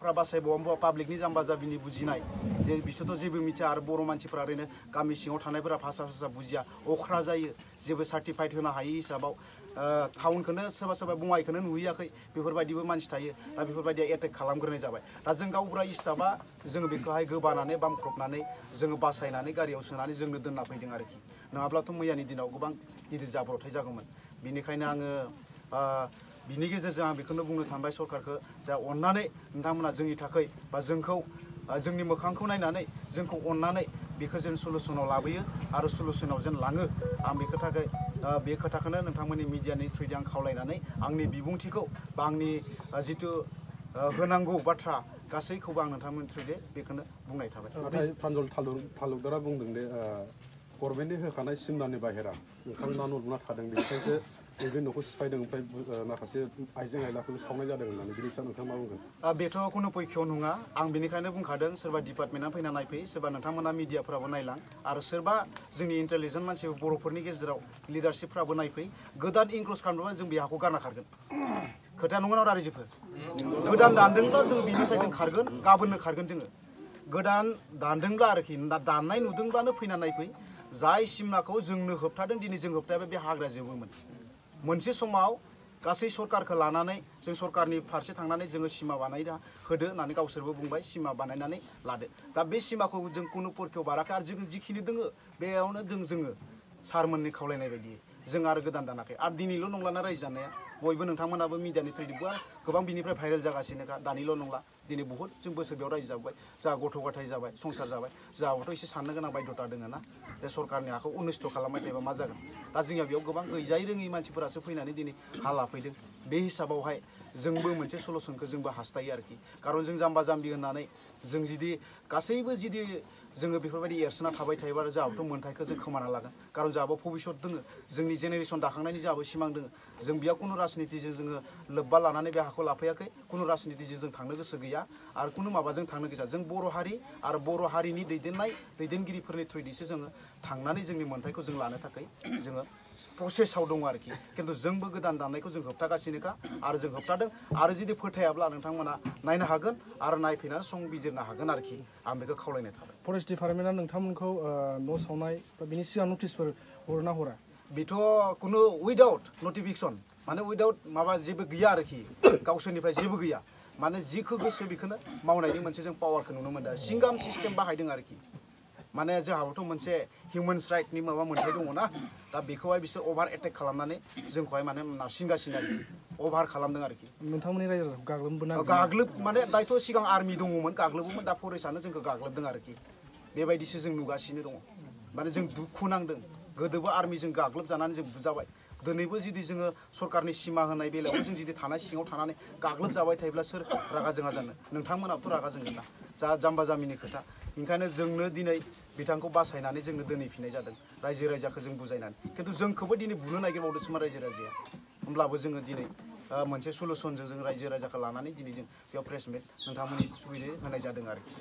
सरकारफ्रा बासायबावा पाब्लिकनि जाम्बा जाबिनि बुजिनाय जे बिसोरथ' जेबो मिथिया आरो बर' मानसिफ्रा ओरैनो गामि सिङाव थानायफोरा भाषा बुजिया अख्रा जायो जेबो सार्टिफाइड होनो हायि हिसाबाव टाउनखौनो सोरबा सोरबा बङाइखौनो नुहैयाखै बेफोरबायदिबो मानसि थायो दा बेफोरबायदिया एटेक खालामग्रोनाय जाबाय दा जों गावबुरा स्टाफआ जोङो बेखौहाय गोबानानै बामख्रबनानै जोङो बासायनानै गारियाव सोनानै जोंनो दोनना फैदों आरोखि नङाब्लाथ' मैयानि दिनाव गोबां गिदिर जाब्रबथाय जागौमोन बेनिखायनो आङो बिनि गेजेरजों आं बेखौनो बुंनो थांबाय सरकारखौ जा अननानै नोंथांमोना जोंनि थाखाय बा जोंखौ जोंनि मोखांखौ नायनानै जोंखौ अननानै बेखौ जेन सलुसनाव लाबोयो आरो सलुसनाव जेन लाङो आं बे खोथाखौनो नोंथांमोननि मिडियानि थ्रुयै आं खावलायनानै आंनि बिबुंथिखौ बा आंनि जिथु होनांगौ बाथ्रा गासैखौबो आं नोंथांमोननि थ्रुयै बेखौनो बुंनाय थाबाय। नाथाय प्रान्जल तालुकदारा बुंदों दे गभर्नमेन्टनि होखानाय सिमनानि बाहेरा नोंथांमोना न' लुना थादों बेनिखायसो बे न'खौ सिफायदों ओमफ्राय माखासे आइजें आइलाखौ सावनाय जादों होननानै बिनि सायाव नोंथाङा मा बुंगोन? बेथ' खुनु पयक्ष' नङा आं बेनिखायनो बुंखादों सोरबा डिपार्टमेन्टआ फैना नायफै सोरबा नोंथांमोना मिडियाफ्राबो नायलां आरो सोरबा जोंनि इन्टेलिजेन्ट मानसि बर'फोरनि गेजेराव लिडारशिपफ्राबो नायफै गोदान इनक्लुज खालामोबा जों बे हाखौ गारना खारगोन खोथाया नंगौना रायजोफोर गोदान दानदोंब्ला जों बिनिफ्राय जों खारगोन गाबोननो खारगोन जोङो गोदान दानदोंब्ला आरोखि दाननाय नुदोंब्लानो फैना नायफै जाय सिमनाखौ जोंनो होबथादों दिनै जों होबथायाबा बे हाग्राया जोबोमोन मोनसे समाव गासै सरकारखौ लानानै जों सरकारनि फारसे थांनानै जोङो सिमा बानायना होदो होननानै गावसोरबो बुंबाय सिमा बानायनानै लादो दा बे सिमाखौ जों कुनु परखेव बाराखै आरो जों जिखिनि दोङो बेयावनो जोङो सारमोननि खावलायनाय बायदि जों आरो गोदान दानाखै आरो दिनैल' नंलाना रायजो जानाया बयबो नोंथांमोनाबो मिडियानि थ्रुयैबो गोबां बिनिफ्राय भाइरेल जागासिनोखा दानिल' नंला दिनै बहुद जों बोसोर बेयाव रायजो जाबोबाय जोंहा गथ' गथाय जाबाय संसार जाबाय जोंहाबोथ' एसे साननो गोनां बायध'था दङ ना जे सरकारनि हाखौ अनिस्थ' खालामबाय थायोबा मा जागोन दा जोंनिया बेयाव गोबां गैजायै रोङि मानसिफोरासो फैनानै दिनै हा लाफैदों बे हिसाबावहाय जोंबो मोनसे सलुसनखौ जोंबो हास्थायो आरोखि खारन जों जाम्बा जाम्बि होननानै जों जुदि गासैबो जुदि जोङो बेफोरबायदि एरसोना थाबाय थायोबा जोंहाबोथ' मोन्थायखौ जों खोमाना लागोन खारन जोंहाबो भबिष्यत दङ जोंनि जेनेरेसन दाखांनायनि जोंहाबो सिमां दङ जों बेयाव खुनु राजनितिजों जोङो लोब्बा लानानै बे हाखौ लाफैयाखै खुनु राजनितिजों जों थांनो गोसो गैया आरो खुनु माबाजों थांनो गोसो जों बर' हारि आरो बर' हारिनि दैदेनगिरिफोरनि थ्रुयैसो जोङो थांनानै जोंनि मोन्थायखौ जों लानो थाखाय जोङो प्रसेसआव दङ आरोखि खिन्थु जोंबो गोदान दाननायखौ जों होबथागासिनोखा आरो जों होबथादों आरो जुदि फोथायाब्ला नोंथांमोना नायनो हागोन आरो नायफैनानै संबिजिरनो हागोन आरोखि आं बेखौ खावलायनाय थाबाय। फरेस्ट डिपार्टमेन्टआ नोंथांमोनखौ न' सावनाय बा बिनि सिगां नटिसफोर हरना हरा? बेथ' खुनु उइदाउट नटिफिकेसन माने उइदाउट माबा जेबो गैया आरोखि गावसोरनिफ्राय जेबो गैया माने जिखौ गोसो बेखौनो मावनायनि मोनसे जों पावारखौ नुनो मोनदों सिंगाम सिस्टेम बाहायदों आरोखि माने जोंहाबोथ' मोनसे हिउमेन्स राइटनि माबा मोनथाय दङ ना दा बेखौहाय बिसोर अभार एटेक खालामनानै जोंखौहाय माने नारसिनगासिनो आरोखि अभार खालामदों आरोखि नोंथांमोननि रायजोआव गाग्लोबबोना गाग्लोब माने दायोथ' सिगां आर्मि दङमोन गाग्लोबोमोन दा फरेस्टआनो जोंखौ गाग्लोबदों आरोखि बेबायदिसो जों नुगासिनो दङ माने जों दुखु नांदों गोदोबो आर्मिजों गाग्लोबजानानै जों बुजाबाय दिनैबो जुदि जोङो सरकारनि सिमा होनाय बेलायावबो जों जुदि थानाय सिङाव थानानै गाग्लोबजाबाय थायोब्ला सोर रागा जोङा जानो नोंथांमोनाबोथ' रागा जोंगोन ना जा जाम्बा जाम्बिनि खोथा ओंखायनो जोंनो दिनै बिथांखौ बासायनानै जोंनो दोनहैफिननाय जादों रायजो राजाखौ जों बुजायनानै खिन्थु जोंखौबो दिनै बुनो नागिरबावदोंसोमा रायजो राजाया होमब्लाबो जोङो दिनै मोनसे सलुसनजों जों रायजो राजाखौ लानानै दिनै जों बेयाव प्रेस मिट नोंथांमोननि सुबिदायै होनाय जादों आरोखि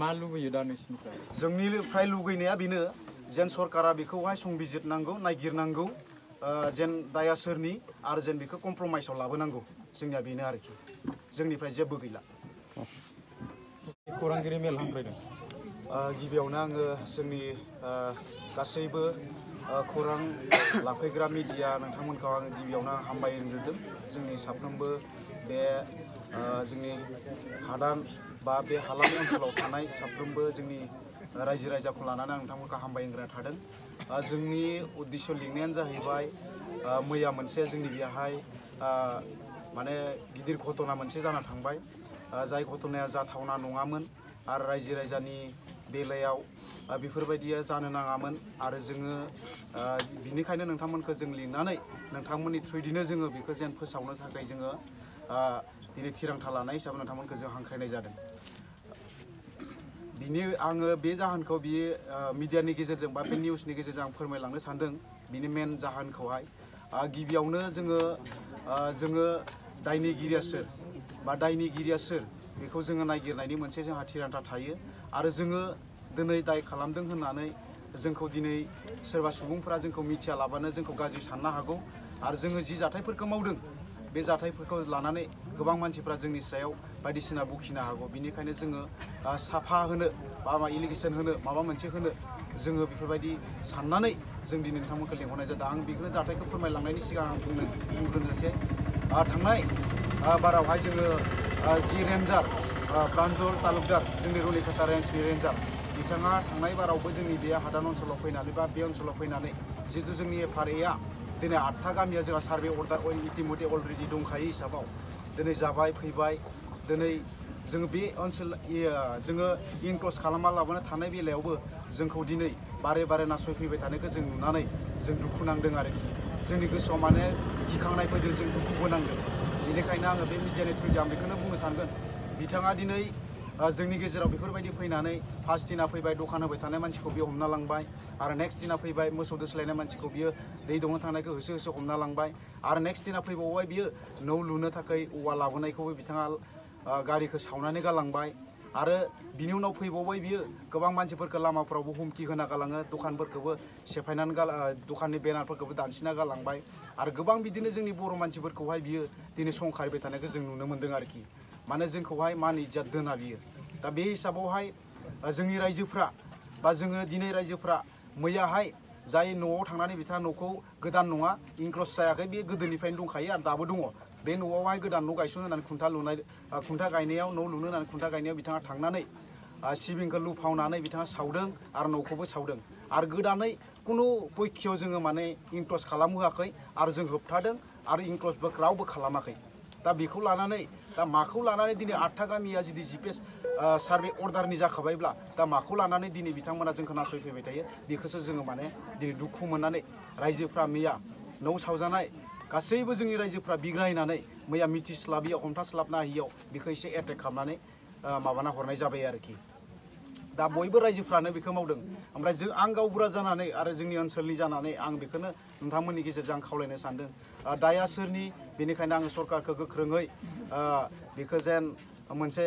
मा लुबैयो दा नोंसिनिफ्राय जोंनिफ्राय लुगैनाया बेनो जेन सरकारा बेखौहाय संबिजिरनांगौ नायगिरनांगौ जेन दाया सोरनि आरो जेन बेखौ कमप्रमाइसआव लाबोनांगौ जोंनिया बेनो आरोखि जोंनिफ्राय जेबो गैला। खौरांगिरि मेल हांख्रायदों गिबियावनो आङो जोंनि गासैबो खौरां लाफैग्रा मिडिया नोंथांमोनखौ आङो गिबियावनो हामबायग्रोदों जोंनि साफ्रोमबो बे जोंनि हादान बा बे हालाम ओनसोलाव थानाय साफ्रोमबो जोंनि रायजो राजाखौ लानानै आं नोंथांमोनखौ हामबायग्रोना थादों जोंनि उद्देश्य लिंनायानो जाहैबाय मैया मोनसे जोंनि बेहाय माने गिदिर घटना मोनसे जाना थांबाय जाय घटनाया जाथावना नङामोन आरो रायजो राजानि बेलायाव बेफोरबायदिया जानो नाङामोन आरो जोङो बिनिखायनो नोंथांमोनखौ जों लिंनानै नोंथांमोननि थ्रुयैनो जोङो बेखौ जेन फोसावनो थाखाय जोङो दिनै थिरांथा लानाय हिसाबै नोंथांमोनखौ जों हांख्रायनाय जादों। बिनि आङो बे जाहोनखौ बियो मिडियानि गेजेरजों बा बे निउसनि गेजेरजों आं फोरमायलांनो सानदों बिनि मेन जाहोनखौहाय गिबियावनो जोङो दायनिगिरिया सोर बा दायनिगिरिया सोर बेखौ जोङो नायगिरनायनि मोनसे जोंहा थिरांथा थायो आरो जोङो दिनै दाय खालामदों होननानै जोंखौ दिनै सोरबा सुबुंफोरा जोंखौ मिथियालाबानो जोंखौ गाज्रि साननो हागौ आरो जोङो जि जाथायफोरखौ मावदों बे जाथायफोरखौ लानानै गोबां मानसिफ्रा जोंनि सायाव बायदिसिना बखिनो हागौ बिनिखायनो जोङो साफा होनो बा इलिगेसन होनो माबा मोनसे होनो जोङो बेफोरबायदि साननानै जों दिनै नोंथांमोनखौ लेंहरनाय जादों आं बेखौनो जाथायखौ फोरमायलांनायनि सिगां आं बुंग्रोनोसै थांनाय बारावहाय जोङो जि रेन्जार प्रान्जल तालुकदार जोंनि रुनिकाटा रेन्जनि रेन्जार बिथाङा थांनाय बारावबो जोंनि बे हादान ओनसोलाव फैनानै बा बे ओनसोलाव फैनानै जिहेतु जोंनि FRA दिनै 8था गामिया जोंहा सार्भे अर्डार इटिमटे अलरेडि दंखायो हिसाबाव दिनै जाबाय फैबाय दिनै जोङो बे ओनसोल जोङो इनक्ल'ज खालामना लाबोनो थानाय बेलायावबो जोंखौ दिनै बारे बारे नासयफैबाय थानायखौ जों नुनानै जों दुखु नांदों आरोखि जोंनि गोसोआव माने गिखांनाय फैदों जों दुखुबो नांदों बेनिखायनो आङो बे मिडियानि थ्रुयै आं बेखौनो बुंनो सानगोन बिथाङा दिनै जोंनि गेजेराव बेफोरबायदि फैनानै फार्स्ट दिना फैबाय दखान होबाय थानाय मानसिखौ बियो हमना लांबाय आरो नेक्स्ट दिना फैबाय मोसौ दोस्लायनाय मानसिखौ बियो दै दौनो थांनायखौ होसो होसो हमना लांबाय आरो नेक्स्ट दिना फैबावबाय बियो न' लुनो थाखाय औवा लाबोनायखौबो बिथाङा गारिखौ सावनानै गालांबाय आरो बिनि उनाव फैबावबाय बियो गोबां मानसिफोरखौ लामाफ्रावबो हुमखि होना गालाङो दखानफोरखौबो सेफायनानै दखाननि बेनारफोरखौबो दानसिना गालांबाय आरो गोबां बिदिनो जोंनि बर' मानसिफोरखौहाय बियो दिनै संखारिबाय थानायखौ जों नुनो मोन्दों आरोखि माने जोंखौहाय मान इज्जत दोना बियो दा बे हिसाबावहाय जोंनि रायजोफ्रा बा जोङो दिनै रायजोफ्रा मैयाहाय जाय न'आव थांनानै बिथाङा न'खौ गोदान नङा इनक्ल'ज जायाखै बे गोदोनिफ्रायनो दंखायो आरो दाबो दङ बे न'आवहाय गोदान न' गायसननो होनानै खुन्था गायनायाव न' लुनो होनानै खुन्था गायनायाव बिथाङा थांनानै सिबिंखौ लुफावनानै बिथाङा सावदों आरो न'खौबो सावदों आरो गोदानै खुनु पक्षआव जोङो माने इनक्ल'ज खालामहोआखै आरो जों होबथादों आरो इनक्ल'जबो रावबो खालामाखै दा बेखौ लानानै दा माखौ लानानै दिनै 8था गामिया जुदि GPS सार्भे अर्डारनि जाखाबायब्ला दा माखौ लानानै दिनै बिथांमोना जोंखौ नासयफैबाय थायो बेखौसो जोङो माने दिनै दुखु मोननानै रायजोफ्रा मैया न' सावजानाय गासैबो जोंनि रायजोफ्रा बिग्रायनानै मैया मिथिस्लाबियाव हमथास्लाबनो हायियाव बेखौ एसे एटेक खालामनानै माबाना हरनाय जाबाय आरोखि दा बयबो रायजोफ्रानो बेखौ मावदों ओमफ्राय आं गावबुरा जानानै आरो जोंनि ओनसोलनि जानानै आं बेखौनो नोंथांमोननि गेजेरजों आं खावलायनो सानदों दाया सोरनि बेनिखायनो आङो सरकारखौ गोख्रोङै बेखौ जेन मोनसे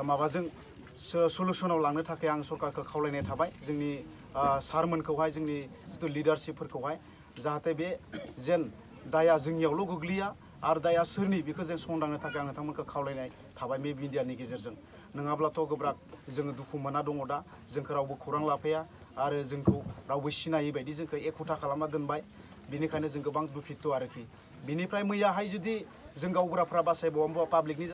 माबाजों सलुसनाव लांनो थाखाय आं सरकारखौ खावलायनाय थाबाय जोंनि सारमोनखौहाय जोंनि जिथु लिडारशिपफोरखौहाय जाहाथे बे जेन दाया जोंनियावल' गोग्लैया आरो दाया सोरनि बेखौ जों संदांनो थाखाय आं नोंथांमोनखौ खावलायनाय थाबाय बे मिडियानि गेजेरजों नङाब्लाथ' गोब्राब जोङो दुखु मोना दङ दा जोंखौ रावबो खौरां लाफैया आरो जोंखौ रावबो सिनायै बायदि जोंखौ एखुथा खालामना दोनबाय बेनिखायनो जों गोबां दुखित आरोखि बिनिफ्राय मैयाहाय जुदि जों गावबुराफ्रा बासायबावा पाब्लिकनि